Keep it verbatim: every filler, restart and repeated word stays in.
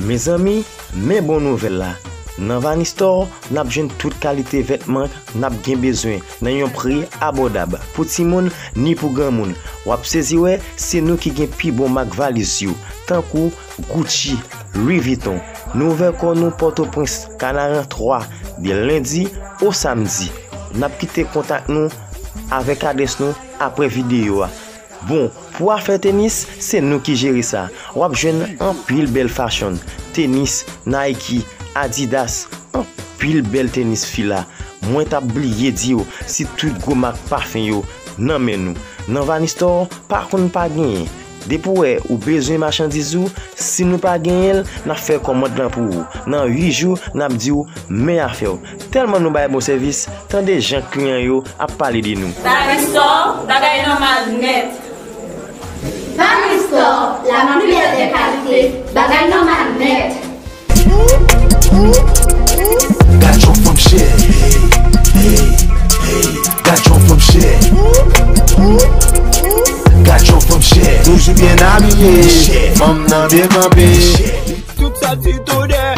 Mezanmi, men bon nouvèl la. Nan Vanistore, n ap jwenn tout kalite vètman n ap gen bezwen nan yon pri abòdab pou timoun ni pou granmoun. W ap sezi wè, se nou ki gen pi bon mak valiz yo, tankou Gucci, Louis Vuitton. Nou ouvè kò nou Pòtoprens, Kanaran twa, de lendi o samdi. N ap kite kontak nou avèk adrès nou apre videyo a. Bon, pou afè tenis, se nou ki jere sa. W ap jwenn anpil bèl fashion, tenis, Nike, Adidas, anpil bèl tenis fila. Mwen t ap bliye di w, si tout gwo mak pafen yo nan men nou. Nan Vanistore, pa konn pa genyen. Depi w wè ou bezwen machandiz ou, si nou pa genyen l, n ap fè kòmand lan pou ou. Nan uit jou, n ap di w men afè w. Tèlman nou bay bon sèvis, tande jan kliyan yo ap pale de nou. Vanistore, bagay nòmal nèt. Vanistore, la meilleure des qualités, bagay nòmal nèt. Gad yon fanm chè. Hey, hey, hey. Gad yon fanm chè. Gad yon fanm chè. Toujou byen abiye. Fanm nan byen kanpe. Tout sa ti tonè.